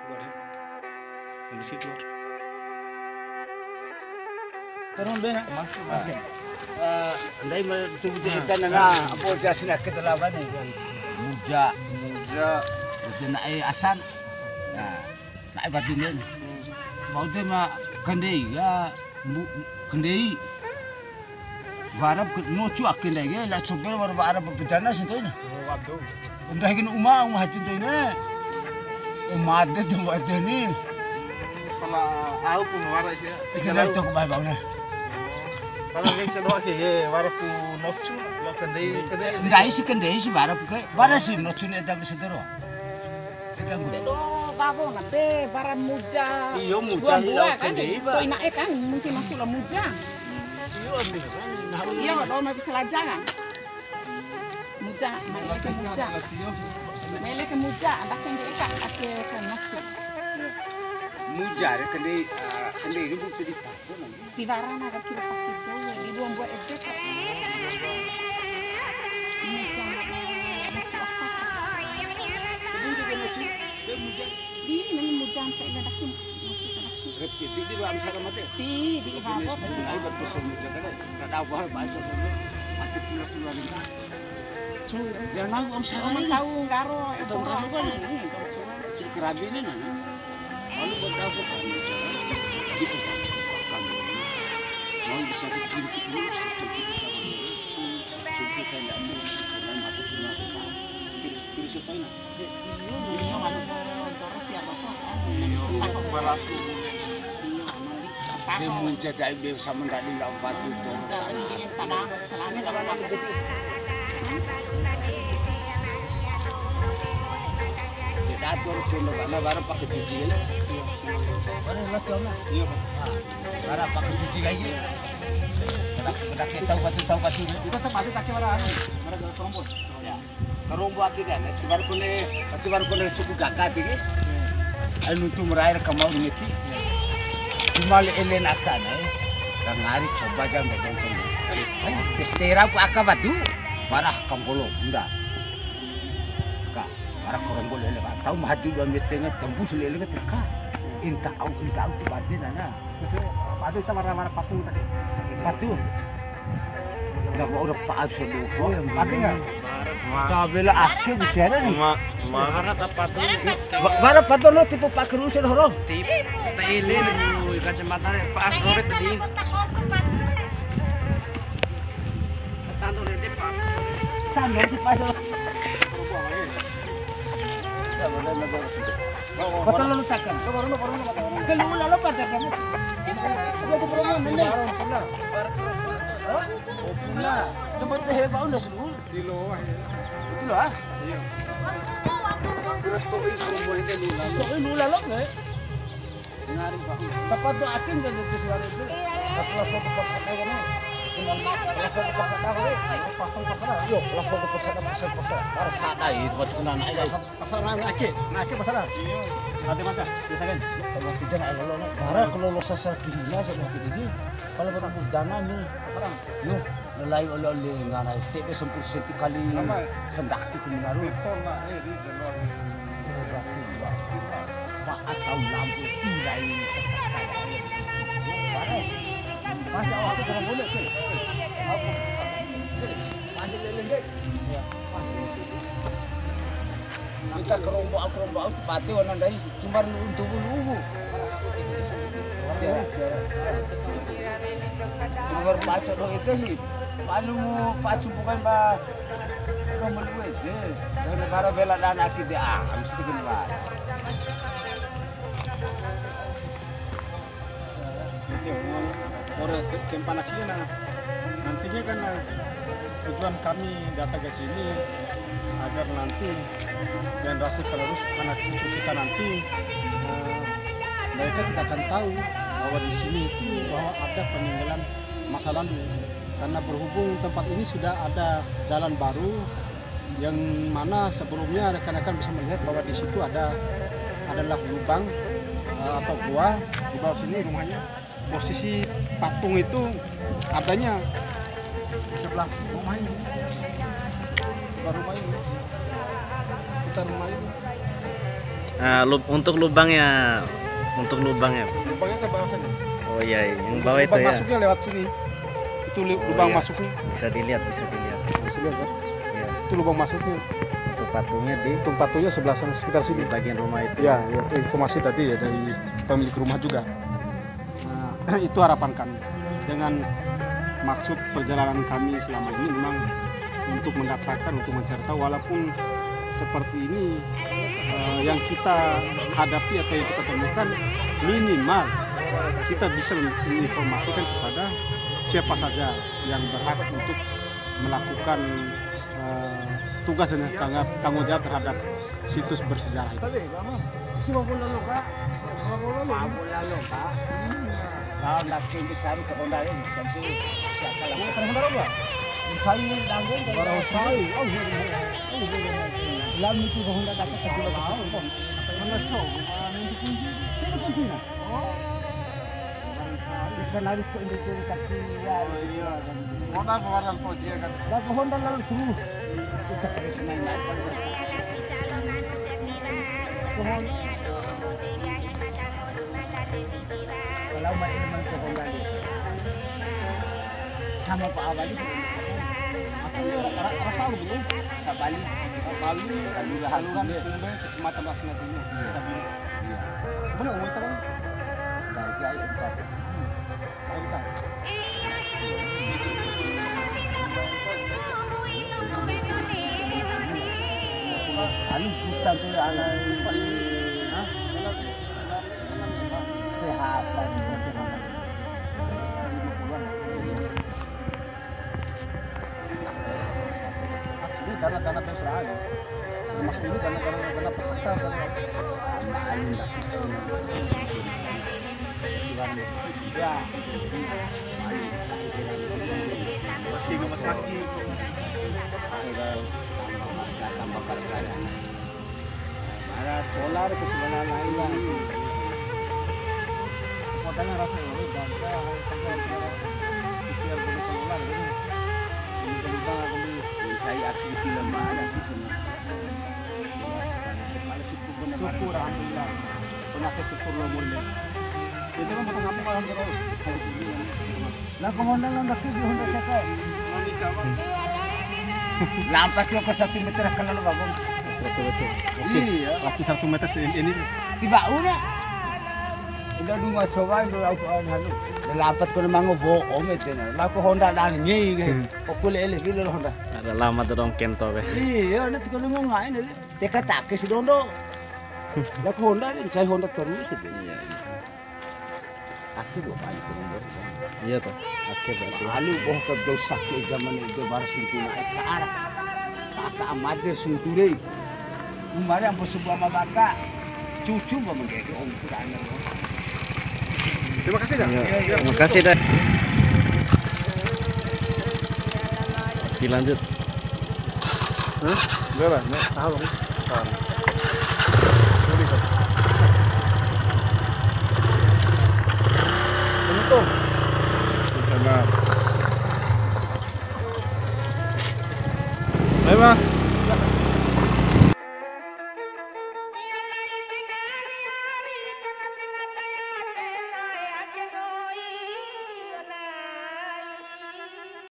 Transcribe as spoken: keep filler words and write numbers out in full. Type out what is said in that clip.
Keluar ya. Kondisi keluar. Terus be, nak? Makin. Eh, ndai ma tubu cerita nana, apa jasin ake telawan ni? Muja. Muja. Udah nak, eh, asan. Nah, nak, eh, batin ni. Hmm. Bau de ma kandei, ya, mu-, kandei. Wara pu nocu ake ndai ke, la coba wara, wara pu bejana si ntoina. Waduh. Ndai ke uma, uma haju ntoina. Eh, made tu made ni. Pala au pun wara sia. Itu dah tu kebai bau na. Pala ni sedoa ke, he, wara pu nocu, la kendei, kendei. Ndai si kendei si wara pu ke, wara si nocu ni eda sedoro. Eda guru. Tedo babo na be, bara muja. Iyo, muja. Buah-buah kan, kendei ba. Toina e kan, mungkin masuk la muja. Iyo, ambil kan. Iyo, do ma bisa laja kan. Muja, mele ke muja. Mele ke muja, ada ke ndei ka, ake ke maksud. Muja re kendei, eh, kendei ribut tadi. Tiwara na ke kira pakai do, di buang buat ede ka. Muja, muja apa ka. Di, di muja sampai ina daki. Repiti di ruang sana mate. Ti, di ibarat. Ai betul semua jaga deh. Kada apa, baik saja. Mati pula tular ini. Ya, nau am sama tahu nggaro, itu nggaro kan ini. Cek kerabi ini, nah. Lalu buat apa kami jaga? Di tempat kami. Mau bisa bikin kita dulu, kita dulu. Sampai kayak nggak terus, karena mati pula. Terus, terus apa ini? Iyo, baraku. De munca dai be sama ndadi lao batu to. De dator kono bana bara pakai cuci kan? Bara lah cuma. Iyo, Pak. Bara pakai cuci lagi. Kada, kada kita tahu batu, tahu batu. Kita tempat itu kaki bara anu, bara kerombol. Ya. Karombo ake kan, tiwara kone, tiwara kone suku Gaka ake ke. Ai nuntu marae ra kamau meti. Cuma le ele na aka na, eh. Ka ngari coba jam da dongkon. Ai, tera ku aka batu. Parah kampolo, unda. Ka, parah karombo le ele ka. Tau mahaju dua metenga tembus le ele ka teka. Inta au, inta au tu bade nana. Maksudnya, batu kita warna-warna patung tadi. Patung. Ndak mau udah paat seduku yang mati nggak? Tabela ake di sana nih. Ma, ma. Mana tak patung? Ba-, mana patung lo tipe pak kerusi horo? Tipe, tak ini nih, kacamata nih, pas sore tadi. Tando nih, Pak. Tando si pas. Betul lo takkan. Kalau lo takkan. Kalau lo takkan. Ada tuh promo, mana? Hah? Oh, pula. Tempat teh bau ndas dulu. Di lo, ah, ya. Di lo, ah? Iya. Terus to'i kalau boleh teh lula. To'i lula lo, nggak? Ngari, Pak. Tepat tuh aking kan itu suara itu. Tapi langsung ke pasar kan, eh. Cuman langsung ke pasar kan, eh. Pasar, pasar. Yo, langsung ke pasar, pasar, pasar. Harus sadai, macam mana, eh. Pasar na ake, na ake pasar. Iya. Nanti maka, biasa kan? Kalau tiga na ake lo, bara kalau lo sasa kiri na, saya mau kiri. Kalau pada pujana ni, yo, lalai ole-ole ngana, tebe sempur senti kali, sendaki ku menaru. Betul lah, eh, di dalam. Pak atau lampu tirai. Masih awak tu kurang boleh tu. Masih lele. Ya. Ita karombo au, karombo au, tu bade wana ndai, cumar lu untu bulu uhu. Cumar pacu do ede si. Palu mu pacu bukan ba. Nomor dua ede. Dari bara bela dana ake de, ah, mesti kena bara. Iya, orang ke-, kempana kina. Nantinya kan, eh, tujuan kami datang ke sini agar nanti generasi penerus anak cucu kita nanti, eh, mereka tidak akan tahu bahwa di sini itu bahwa ada peninggalan masa lalu. Karena berhubung tempat ini sudah ada jalan baru, yang mana sebelumnya rekan-rekan bisa melihat bahwa di situ ada, adalah lubang, eh, atau gua di bawah sini rumahnya. Posisi patung itu adanya di sebelah rumah ini. Sebelah rumah ini. Nah, lub-, untuk lubangnya, untuk lubangnya. Lubangnya ke bawah ini. Oh iya, iya, yang bawah itu lubang ya. Masuknya lewat sini. Itu li-, oh, lubang, iya, masuknya. Bisa dilihat, bisa dilihat. Bisa lihat, kan? Iya. Itu lubang masuknya. Untuk patungnya di, untuk patungnya sebelah sana, sekitar sini. Di bagian rumah itu. Ya, ya, itu informasi tadi ya dari pemilik rumah juga. Nah, itu harapan kami. Dengan maksud perjalanan kami selama ini memang untuk mendaftarkan, untuk mencari tahu, walaupun seperti ini, eh, yang kita hadapi atau yang kita temukan, minimal kita bisa menginformasikan kepada siapa saja yang berhak untuk melakukan, eh, tugas dan tanggung, tanggung jawab terhadap situs bersejarah ini. Ikan laris tu industri taksi, ya. Oh, iya. Mona kemarin Alfojia kan? Lah, pohon dan lalu tuh. Kita terus main apa? Pohon. Kalau main main pohon lagi. Sama Pak Abang itu. Aku ra-, ra-, rasa lu dulu. Sabali. Sabali. Kalurahan Tumbe. Tumbe, Kecamatan Rasuna Timur. Iya. Kota Biru. Iya. Benar, umur kita kan? Baik, baik, empat. Anu juta tu anak. Hah? P H K, P H K. Ini dana-dana terus lah. Termasuk ini dana-dana, dana pesantren, dana. Ya. Lagi rumah sakit. Tambah, tambah, tambah. Ada solar ke sebelah lain lah. Kotanya rasa ya, bangga, harus ada, ikhtiar boleh kelola gitu. Ini kelola, kami mencari aktif film mana di sini. Kalau syukur benar. Syukur, alhamdulillah. Banyak syukur lo, mulai. Itu kan potong apa, kalau Nah, ke Honda, Honda ke, di Honda siapa? Lampa tu ke satu meter kalau babong. Satu meter. Oke. Iya. Waktu satu meter se-, ini. Tiba una. Udah dua coba, udah aku anu. Lampa tu kalau mango vo om itu na. Laku Honda dan ngi. Hmm. Aku le ele bilo Honda. Ada lama tu dong kento be. Iya, nanti kalau mau ngain aja. Teka tak ke si dondo. Laku Honda ni, saya Honda terus itu. Iya. Ake dua kali ke nomor. Iya toh. Ake berarti. Alu boh ke dosa ke zaman itu baru suntu naik ke arah. Kakak amatir suntu deh. Umare ampo sebuah mabaka. Cucu mau menggege om kurang. Terima kasih dah. Iya, terima kasih dah. Oke, lanjut. Hah? Enggak lah, enggak tahu. Tahu. Ini tuh. Sabar. Ayo, Bang.